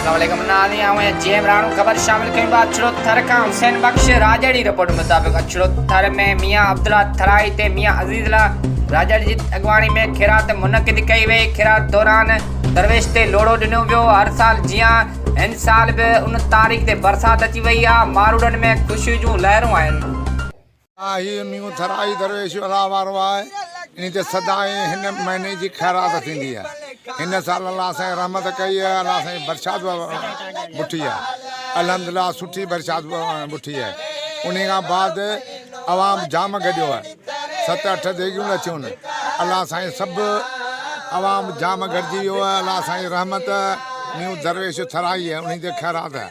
اسلام عليڪم ناظرين آئون آهيان جي ايم راڻو خبر شامل ڪيون ٿا اڇڙو ٿر کان حسين بخش راڄڙي رپورٽ مطابق اڇڙو ٿر ۾ ميان عبدالله ٿرائي تي ميان عزيز الله راڄڙ جي اڳواڻي ۾ خيرات منعقد ڪئي وئي خيرات دوران درويش تي لوڙهو ڏنو ويو هر سال جيان هن سال به ان تاريخ تي برسات اچي وئي آهي ماروئڙن ۾ خوشي جون لهرون آهن. هي ميون ٿرائي درويش الله وارو آهي، انهي تي سدائين هن مهيني جي خيرات ٿيندي آهي. هن سال الله سائين رحمت ڪئي آهي، الله سائين برسات بٺي آهي. الحمدلله سٺي برسات بٺي آهي. انهي کان بعد عوام جام گڏيو آهي. ست اٺ ديڳيون لٿيون آهن. الله سائين سڀ عوام جام گڏجي ويو آهي. الله سائين رحمت ميون درويش ٿرائي آهي، انهي تي خيرات آهي.